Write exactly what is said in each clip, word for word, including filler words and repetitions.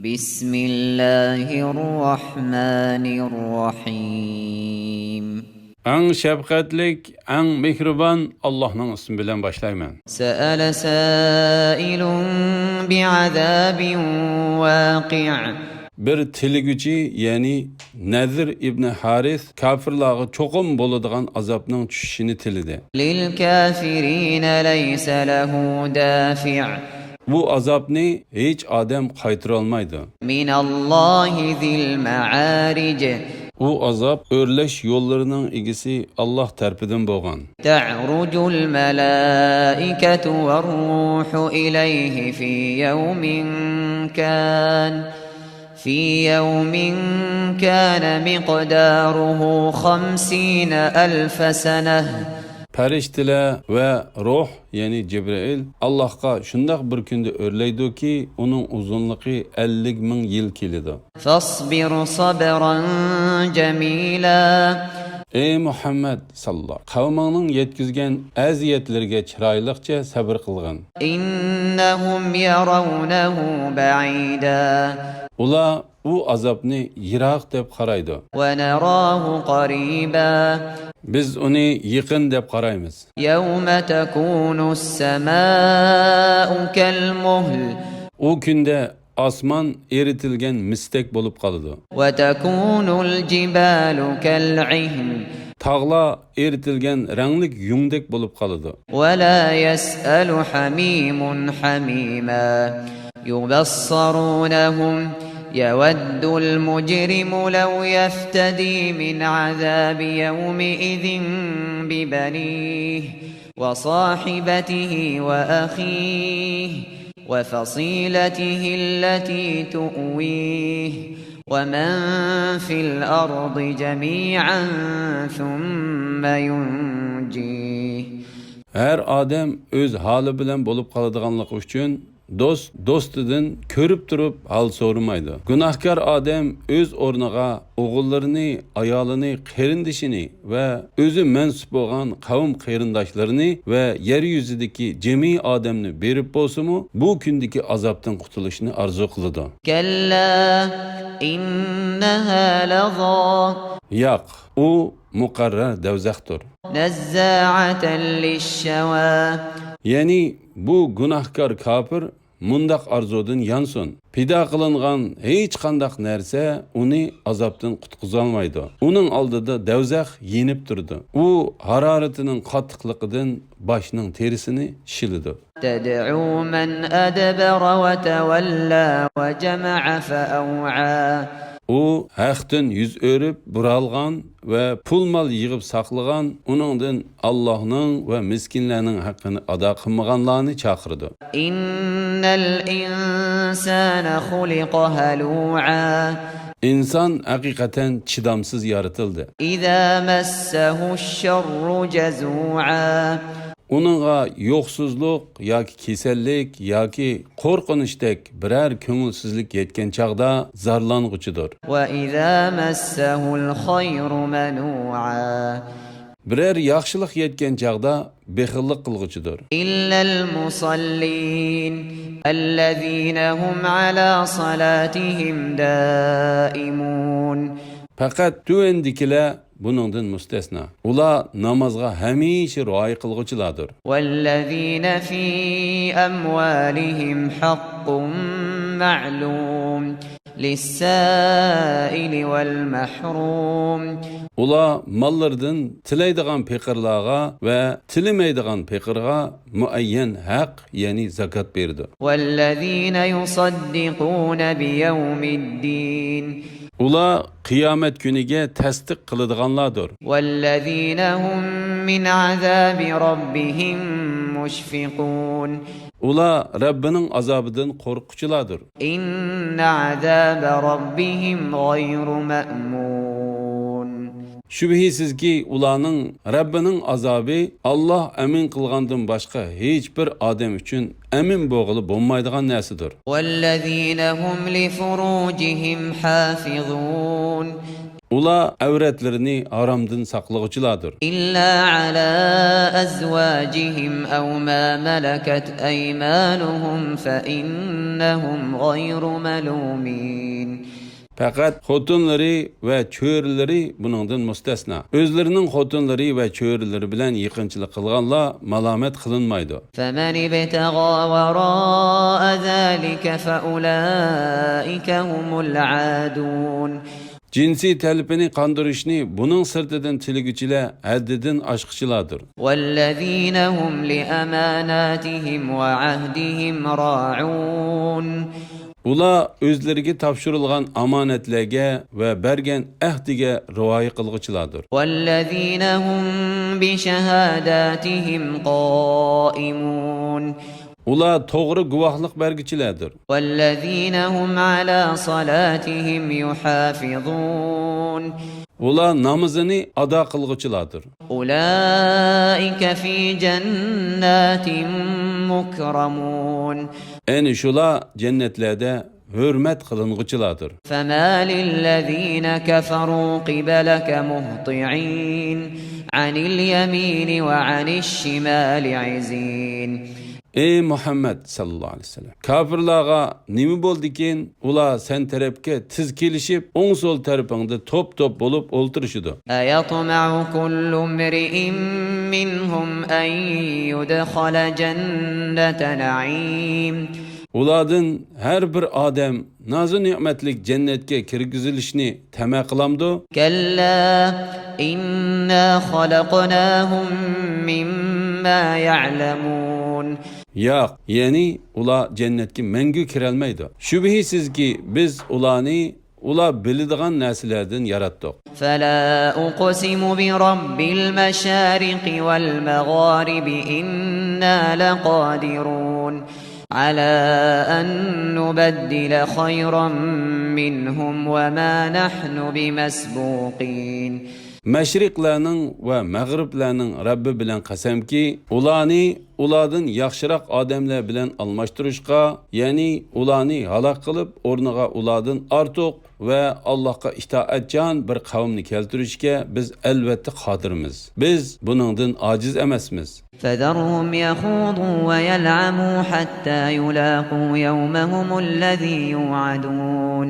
بسم الله الرحمن الرحيم. ئەڭ شەپقەتلىك، ئەڭ مېھرىبان ئاللاھنىڭ ئىسمى بىلەن باشلايمەن. سأل سائل بعذاب واقع. بىر تىلىگۈچى، يەنى نەزىر ئىبنى ھارىس كاپىرلارغا چوقۇم بولىدىغان ئازابنىڭ چۈشۈشىنى تىلىدى. للكافرين ليس له دافع. بۇ ئازابنى ھېچ ئادەم قايتۇرالمايدۇ. من الله ذي المعارج. ئۇ ئازاب ئۆرلەش يوللىرىنىڭ ئىگىسى ئاللاھ تەرىپىدىن بولغان. تعرج الملائكة والروح إليه في يوم كان، في يوم كان مقداره خمسين ألف سنة. پەرىشتىلەر ۋە روھ، يەنى جىبرىئىل، ئاللاھقا شۇنداق بىر كۈندە ئۆرلەيدۇكى، ئۇنىڭ ئۇزۇنلۇقى ئەللىك مىڭ يىل كېلىدۇ. فاصبر صبرا جميلا. ئەي مۇھەممەد ساللا، قەۋمىڭنىڭ يەتكۈزگەن ئەزىيەتلىرىگە چىرايلىقچە سەبرى قىلغىن. إنهم يرونه بعيدا. ئۇلار ئۇ ئازابنى يىراق دەپ قارايدۇ. ونراه قريبا. بىز ئۇنى يېقىن دەپ قارايمىز. يوم تكون السماء كالمهل. ئۇ كۈندە ئاسمان ئېرىتىلگەن مىستەك بولۇپ قالىدۇ. وتكون الجبال كالعهن. تاغلار ئېرىتىلگەن رەڭلىك يۇڭدەك بولۇپ قالىدۇ. ولا يسأل حميم حميما. يبصرونهم يود المجرم لو يفتدي من عذاب يومئذ ببنيه وصاحبته وأخيه وفصيلته التي تؤويه ومن في الأرض جميعا ثم ينجيه. ھەر ئادەم ئۆز ھالى بىلەن بولۇپ قالىدىغانلىقى ئۈچۈن دوست دوستىدىن كۆرۈپ تۇرۇپ ھال سورىمايدۇ. گۇناھكار ئادەم ئۆز ئورنىغا ئوغۇللىرىنى، ئايالىنى، قېرىندىشىنى ۋە ئۆزى مەنسۇپ بولغان قەۋم قېرىنداشلىرىنى ۋە يەر يۈزىدىكى جىمىي ئادەمنى بېرىپ بولسىمۇ، بۇ كۈندىكى ئازابتىن قۇتۇلۇشنى ئارزۇ قىلىدۇ. كلا إنها لظى. ياق، ئۇ مۇقەررەر دەۋزەختۇر. نزاعة للشوى. يەنى بۇ گۇناھكار كاپىر مۇنداق ئارزۇدىن يانسۇن. پىدا قىلىنغان ھېچقانداق نەرسە ئۇنى ئازابتىن قۇتقۇزالمايدۇ. ئۇنىڭ ئالدىدا دەۋزەخ يېنىپ تۇرىدۇ. ئۇ ھارارىتىنىڭ قاتتىقلىقىدىن باشنىڭ تېرىسىنى شىلىدۇ. تدعو من أدبر وتولى وجمع فأوعى. ئۇ ھەقتىن يۈز ئۆرۈپ، بۇرالغان ۋە پۇل-مال يىغىپ ساقلىغان، ئۇنىڭدىن ئاللاھنىڭ ۋە مىسكىنلەرنىڭ ھەققىنى ئادا قىلمىغانلارنى چاقىرىدۇ. إن الإنسان خلق هلوعا. ئىنسان ھەقىقەتەن چىدامسىز يارىتىلدى. إذا مسه الشر جزوعا. ئۇنىڭغا يوقسۇزلۇق ياكى كېسەللىك ياكى قورقۇنچتەك بىرەر كۆڭۈلسىزلىك يەتكەن چاغدا زارلانغۇچىدۇر. وإذا مسه الخير منوعا. بىرەر ياخشىلىق يەتكەن چاغدا بېخىللىق قىلغۇچىدۇر. إلا المصلين الذين هم على صلاتهم دائمون. پەقەت تۆۋەندىكىلەر بۇنىڭدىن مۇستەسنا. ئۇلار نامازغا ھەمىشە رىئايە قىلغۇچىلاردۇر. والذين في أموالهم حق معلوم للسائل والمحروم. ئۇلار ماللىرىدىن تىلەيدىغان پېقىرلارغا ۋە تىلىمەيدىغان پېقىرغا مۇئەييەن ھەق، يەنى زاكات بېرىدۇ. والذين يصدقون بيوم الدين. ئۇلار قىيامەت كۈنىگە تەستىق قىلىدىغانلاردۇر. والذين هم من عذاب ربهم مشفقون. ئۇلار رەببىنىڭ ئازابىدىن قورققۇچىلاردۇر. إن عذاب ربهم غير مأمون. شۈبھىسىزكى، ئۇلارنىڭ رەببىنىڭ ئازابى ئاللاھ ئەمىن قىلغاندىن باشقا ھېچبىر ئادەم ئۈچۈن ئەمىن بولغىلى بولمايدىغان نەرسىدۇر. والذين هم لفروجهم حافظون. ئۇلار ئەۋرەتلىرىنى ھارامدىن ساقلىغۇچىلاردۇر. إلا على أزواجهم أو ما ملكت أيمانهم فإنهم غير ملومين. پەقەت خوتۇنلىرى ۋە چۆرىلىرى بۇنىڭدىن مۇستەسنا. ئۆزلىرىنىڭ خوتۇنلىرى ۋە چۆرىلىرى بىلەن يېقىنچىلىق قىلغانلار مالامەت قىلىنمايدۇ. فمن ابتغى وراء ذلك فأولئك هم العادون. جىنسىي تەلىپىنى قاندۇرۇشنى بۇنىڭ سىرتىدىن تىلىگۈچىلەر ھەددىدىن ئاشقۇچىلاردۇر. والذين هم لأماناتهم وعهدهم راعون. ئۇلار ئۆزلىرىگە تاپشۇرۇلغان ئامانەتلەرگە ۋە بەرگەن ئەھدىگە رىئايە قىلغۇچىلاردۇر. والذين هم بشهاداتهم قائمون. ئۇلار توغرا گۇۋاھلىق بەرگۈچىلەردۇر. والذين هم على صلاتهم يحافظون. ئۇلار نامىزىنى ئادا قىلغۇچىلاردۇر. أولئك في جنات مكرمون. ئەنە شۇلار جەننەتلەردە ھۆرمەت قىلىنغۇچىلاردۇر. فما للذين كفروا قبلك مهطعين عن اليمين وعن الشمال عزين. ئەي مۇھەممەد ساللاللاھۇ ئەلەيھى ۋەسەللەم، كاپىرلارغا نېمە بولدىكىن، ئۇلار سەن تەرەپكە تىز كېلىشىپ، ئوڭ سول تەرىپىڭدە توپ-توپ بولۇپ ئولتۇرۇشىدۇ. أيطمع كل امرئ منهم أن يدخل جنة نعيم. ئۇلاردىن ھەر بىر ئادەم نازۇ نېمەتلىك جەننەتكە كىرگۈزۈلۈشنى تەمە قىلامدۇ؟ كلا إنا خلقناهم مما يعلمون. ياق، يەنى ئۇلار جەننەتكە مەڭگۈ كىرەلمەيدۇ. شۈبھىسىزكى، بىز ئۇلارنى ئۇلار بىلىدىغان نەرسىلەردىن ياراتتۇق. فلا أقسم برب المشارق والمغارب إنا لقادرون على أن نبدل خيرا منهم وما نحن بمسبوقين. مەشرىقلەرنىڭ ۋە مەغرىبلەرنىڭ رەببى بىلەن قەسەمكى، ئۇلارنى ئۇلاردىن ياخشىراق ئادەملەر بىلەن ئالماشتۇرۇشقا، يەنى ئۇلارنى ھالاك قىلىپ، ئورنىغا ئۇلاردىن ئارتۇق ۋە ئاللاھقا ئىتائەتچان بىر قەۋمنى كەلتۈرۈشكە بىز ئەلۋەتتە قادىرمىز. بىز بۇنىڭدىن ئاجىز ئەمەسمىز. فذرهم يخوضوا ويلعبوا حتى يلاقوا يومهم الذي يوعدون.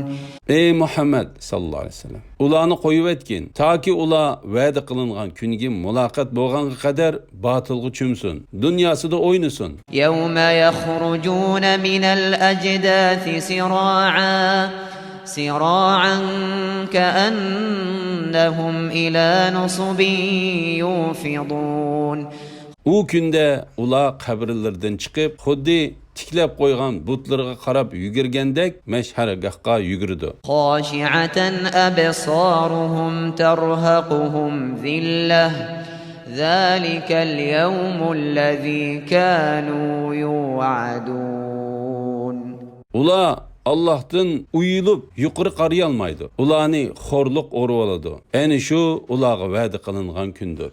ئەي مۇھەممەد ساللاللاھۇ ئەلەيھى ۋەسەللەم، ئۇلارنى قويۇۋەتكىن، تاكى ئۇلار ۋەدە قىلىنغان كۈنگە مۇلاقات بولغانغا قەدەر باتىلغا چۆمسۇن، دۇنياسىدا ئوينىسۇن. يوم يخرجون من الأجداث سراعا سراعا كأنهم إلى نصب يوفضون. ئۇ كۈندە ئۇلار قەبرىلىرىدىن چىقىپ، خۇددى تىكلەپ قويغان بۇتلىرىغا قاراپ يۈگۈرگەندەك مەشھەرگاھقا يۈگۈرىدۇ. خاشعة أبصارهم ترهقهم ذلة ذلك اليوم الذي كانوا يوعدون. ئۇلار ئاللاھتىن ئۇيىلىپ يۇقىرى قارىيالمايدۇ. ئۇلارنى خورلۇق ئورىۋالىدۇ. ئەنە شۇ ئۇلارغا ۋەدە قىلىنغان كۈندۇر.